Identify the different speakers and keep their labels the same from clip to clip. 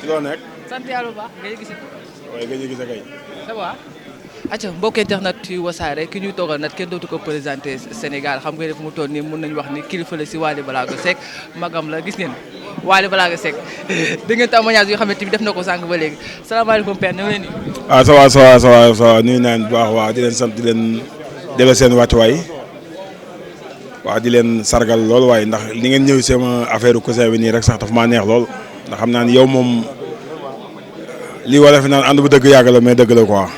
Speaker 1: loo nekk.
Speaker 2: sant yàlla bu baax nga gis.
Speaker 1: waaye nga gis kay.
Speaker 2: ça va. acca mbokk internet ci Wassare ki ñuy toogal nag kenn dootu ko présenté Sénégal xam nga ne fu mu toll nii mun nañu wax ni kilifa la si Wally Ballago Seck magam la gis ngeen Wally Ballago Seck dégg ngeen témoignage yoo xamante ni def na ko sànq ba léegi salaamaaleykum père ñu ngi leen di.
Speaker 1: ah ça va nuyu naa bu baax waa di leen sant di leen delloo seen wàccuwaay waa di leen sargal lool waaye ndax li ngeen ñëw sama affaire cousin bi nii rek sax dafa maa neex lool ndax xam naa ni yow moom lii wala fi naan ànd bu dëgg yàgg la mais dëgg la quoi.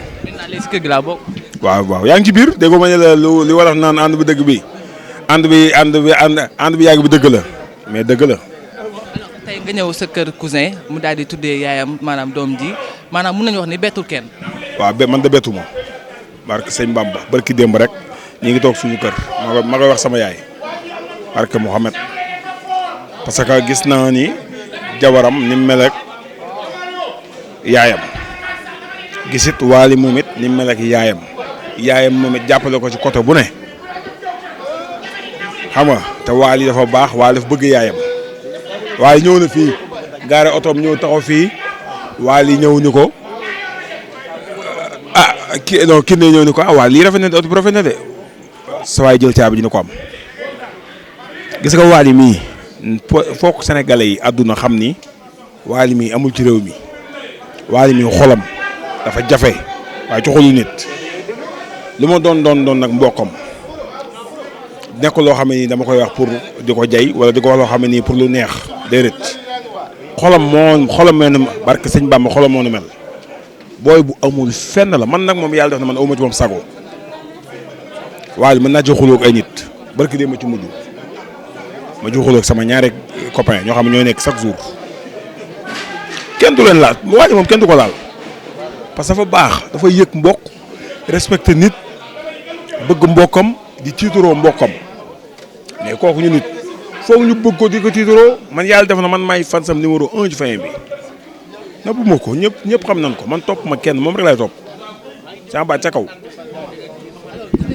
Speaker 2: léegi si kër gi laa bokk.
Speaker 1: waaw yaa ngi ci biir déggoo ma ne la li wala naan ànd bu dëgg bi ànd bi yàgg bi dëgg la mais dëgg la.
Speaker 2: tey nga ñëw sa kër cousin mu daal di tuddee yaayam maanaam doom ji maanaam mun nañu wax ni bettul kenn.
Speaker 1: waaw man de bettu ma barke sëñ Bamba barki démb rek ñi ngi toog suñu kër ma koy wax sama yaay barke Mouhamed parce que gis naa ni jabaram ni mu mel ak yaayam gisit Wally moom it ni mu mel ak yaayam moom it jàppale ko ci côté bu ne xam nga te Wally dafa baax Wally dafa bëgg yaayam Wally ñëw na fii gaare otoom ñëw taxaw fii Wally ñëw ni ko kii ne ñëw ni ko Wally lii rafet na de oto bi rafet na de sa waay jël caabi ji ni ko am gis nga Wally mii foog sénégalais yi àdduna xam ni Wally mii amul ci réew mi Wally mii xolam dafa jafe waaye ci xolu nit li ma doon nag mbokkam nekk loo xam ne nii dama koy wax pour di ko jay wala di ko wax loo xam ne nii pour lu neex déedéet xolam mel na barke sëñ Bamba xolam moo nu mel booy bu amul fenn la man nag moom yàlla def na man awma ci moom sago Wally mën naa ci xulóog ay nit barke dee ma ci mujj ma ci xulóog sama ñaari copain ñoo xam ne ñooy nekk chaque jour kenn du leen laal Wally moom kenn du ko laal parce que dafa baax dafa yëg mbokk respecté nit bëgg mbokkam di tiituroo mbokkam mais kooku ñu nit foog ñu bëgg ko di ko tiituroo man yàlla def na man maay fansam numéro 1 ci fin bi na bu ma ko ñëpp xam nañ ko man topp ma kenn moom rek lay topp ca baat ca kaw.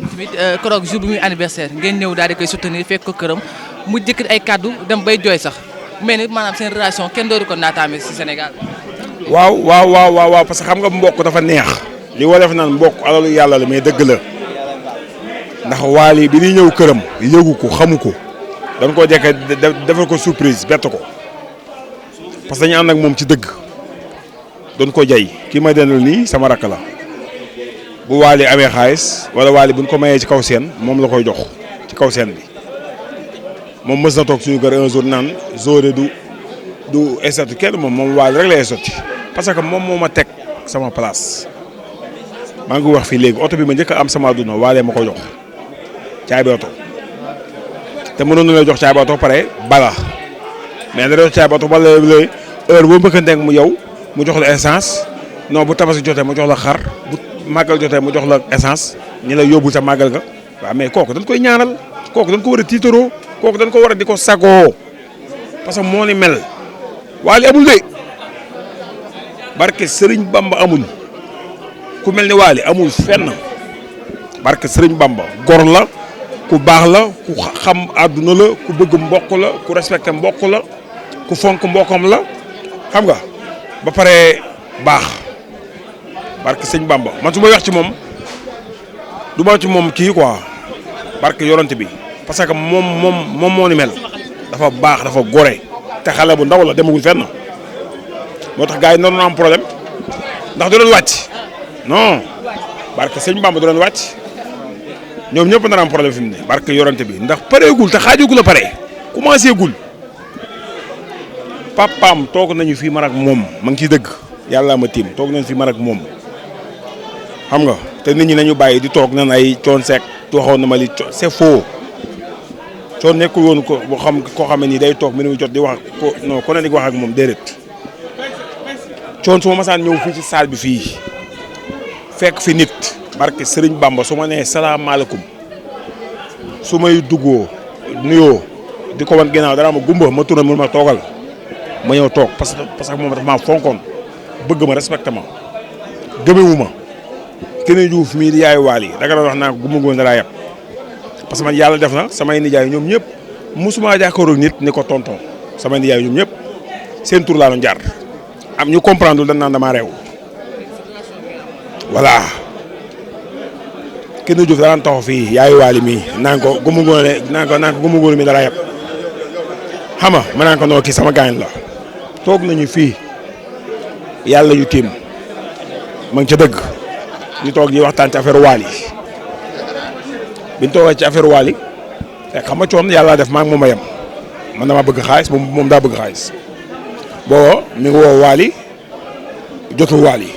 Speaker 2: tamit keroog jour bi muy anniversaire ngeen ñëw daal di koy soutenir fekk ko këram mu jëkkati ay kàddu dem bay jooy sax mais ni maanaam seen relation kenn dooru ko naataame si Sénégal. waaw
Speaker 1: parce que xam nga mbokk dafa neex li wolof naan mbokk alalu yàlla la mais dëgg la ndax Wally bi ñuy ñëw këram yëgu ko xamu ko dañ koo jekke defal ko surprise bett ko parce que dañu ànd ak moom ci dëgg doon ko jay kii ma dendal nii sama rakk la bu Wally amee xaalis wala Wally buñ ko mayee ci kaw seen moom la koy jox ci kaw seen bi moom mës na toog suñu kër un jour naan zone du estati kenn moom Wally rek lay sotti parce que moom moo ma teg sama place maa ngi wax fii léegi oto bi ma njëkk a am sama àdduna Wally ma ko jox caabi oto te mënoon na lay jox caabi oto pare bala mais da doon caabi oto ba léegi heure boo mbëkkanteeg mu yow mu jox la essence non bu tabaski jotee mu jox la xar bu màggal jotee mu jox la essence ñi la yóbbul sa màggal ga waaw mais kooku dañ koy ñaanal kooku dañ ko war a tiitaroo kooku dañ ko war a di ko sagoo parce que moo ni mel Wally amul de barke Serigne Bamba amul ku mel ni Wally amul fenn barke Serigne Bamba gor la ku baax la ku xam àdduna la ku bëgg mbokk la ku respecté mbokk la ku fonk mbokkam la xam nga ba pare baax barke Serigne Bamba man su ma wax ci moom du ma ci moom kii quoi barke yorante bi parce que moom moo ni mel dafa baax dafa gore te xale bu ndaw la demagul fenn moo tax gars yi naroon am problème ndax du doon wàcc non barke sëñ Bamba du doon wàcc ñoom ñëpp nar am problème fi mu ne barke yorante bi ndax pareegul te xaajagul a pare commencé gul papaam toog nañu fii man ak moom ma ngi ciy dëgg yàlla ma tiim toog nañu fii man ak moom xam nga te nit ñi nañu bàyyi di toog nan ay Thione Seck waxoon na ma li c'est faux Thione nekkul woon ko boo xam koo xam ne nii day toog mi nu jot di wax ko non ko ne di wax ak moom déedéet Thione su ma masaan ñëw fii ci salle bi fii fekk fi nit barke Serigne Bamba su ma nee salaamaaleykum su may duggoo nuyoo di ko wan ginnaaw dara ma gumba ma tourné mu ma toogal ma ñëw toog parce que moom dafa maa fonkoon bëgg ma respecté ma gëmewu ma keneen Diouf mii di yaay Wally da nga doon wax naa ko gumba ngoon dara yàpp parce que man yàlla def na samay nijaay ñoom ñëpp mosuma jàkkaaroo nit ni ko tonton samay nijaay ñoom ñëpp seen tur laa doon jaar am ñu comprendre dañ naan damaa réew voilà kenn Diouf daan taxaw fii yaayu waali mii naan ko gumu góor naan ko gumu góor mi dara yëpp xam nga ma naan ko noo kii sama gaañ la toog nañu fii yàlla yu tiim ma ngi ca dëgg ñu toog di waxtaan ci affaire waali biñ toogee ci affaire waali te xam nga coon yàlla def maa ngi moom a yem man dama bëgg xaalis moom daa bëgg xaalis booba mi ngi woo waali jotul waali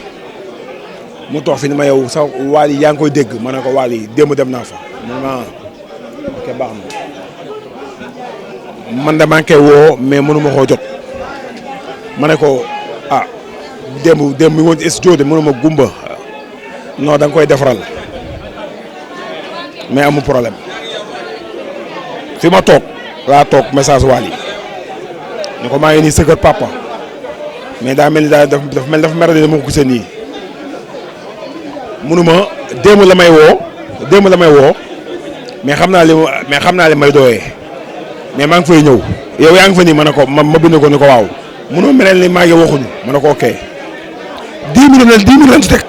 Speaker 1: mu toog fi ni ma yow sax waali yaa ngi koy dégg ma ne ko waali démb dem naa fa man ok baax na man de maa ngi koy woo mais mënu ma koo jot ma ne ko ah démb mi woon ci studio de mënu ma gumba non da nga koy defaral mais amul problème fi ma toog laa toog message waali ni ko maa ngi nii sa kër papa mais daa mel ni dafa mer de dama ko gisee nii munuma démb la may woo mais xam naa li may doyee mais maa ngi fay ñëw yow yaa ngi fa nii ma ne ko ma bind ko ni ko waaw munoo meneen ni maa ngi waxuñu ma ne ko ok 10 minutes lañ ci teg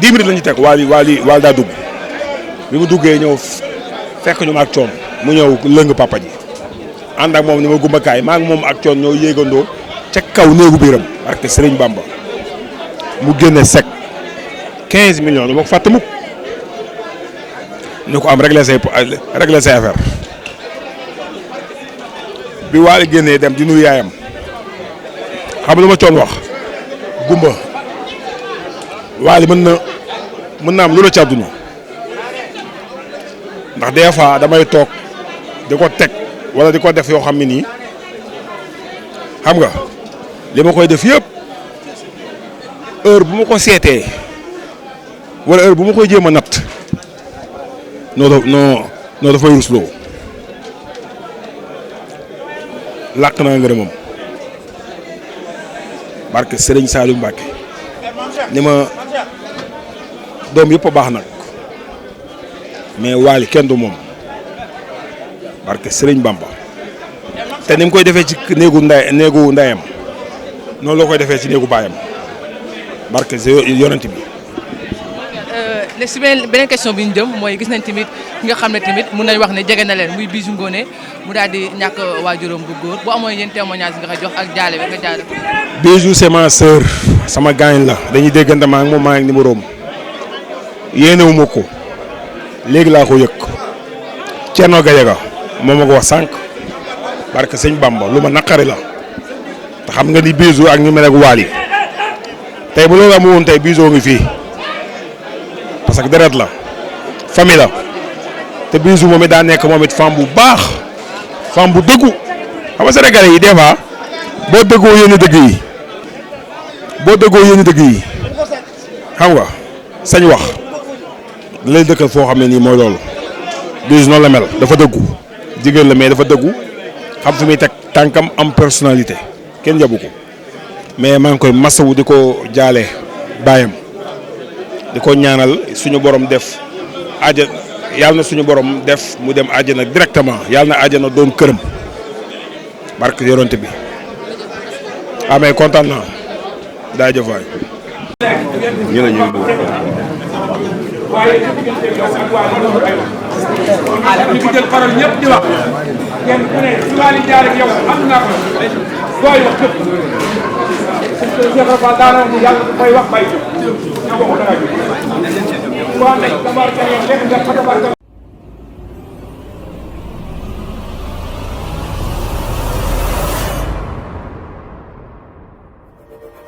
Speaker 1: 10 minutes lañ ci teg waali daa dugg bi mu duggee ñëw fekk ñu ma ak coon mu ñëw lëng papa ji ànd ak moom ni ma gumba kaay maa ngi moom ak coon ñoo yéegandoo ca kaw néegu biiram parce que Serigne Bamba mu génne sec 15 millions dama ko fàtte mukk ni ko am régler say affaire bi waali génnee dem di nuyu yaayam xam lu ma coon wax gumba waali mën na am lu la ci àdduna ndax des fois damay toog di ko teg wala di ko def yoo xam ne nii xam nga li ma koy def yëpp heure bu ma ko seetee wala heure bu ma koy jéem a natt non dafay rusloo làq naa ngërëmam barke Serigne Saliou Mbacke ni ma doom yëpp a baax nag mais waali kenn du moom barke Serigne Bamba te ni mu koy defee ci néegu ndeyam noonu la koy defee ci néegu baayam barke yonent bi.
Speaker 2: léegi si beneen question bi ñu jëm mooy gis nañ tamit ki nga xam ne tamit mun nañ wax ne jege na leen muy Bijou Ngoné mu daal di ñàkk waajuram bu góor bu amoon yéen témoignage nga koy jox ak jaale bi nga jaale ko.
Speaker 1: Bijou c'est ma sœur sama gaañ la dañuy déggante maa ngi moom maa ngi numéro am yéenewu ma ko léegi laa ko yëg Thierno Gadiaga moo ma ko wax sànq barke sëñ Bamba lu ma naqari la te xam nga ni Bijou ak ñu mel ak Waly tey bu loolu amu woon tey Bijou ngi fii parce que deret la famille la te Bijou moom it daa nekk moom it femme bu baax femme bu dëggu xam nga Sénégalais yi des fois boo dëggoo yenn dëgg yi xam nga sañ wax da lay dëkkal foo xam ne nii mooy loolu Bijou noonu la mel dafa dëggu jigéen la mais dafa dëggu xam fi muy teg tànkam am personnalité kenn jabu ko mais maa ngi koy masawu di ko jaale baayam di ko ñaanal suñu borom def àjjana yàlla na suñu borom def mu dem àjjana directement yàlla na àjjana doon këram barke yoronte bi amee kontaan naa daa jëf waay ñu ne ñu
Speaker 3: waaye ci jël parole ñëpp di wax kenn ku ne su Waly jaar ak yow am naa ko booy wax képp Cheikh Rafa daana yàlla koy wax bay jóg na waxu dara jóg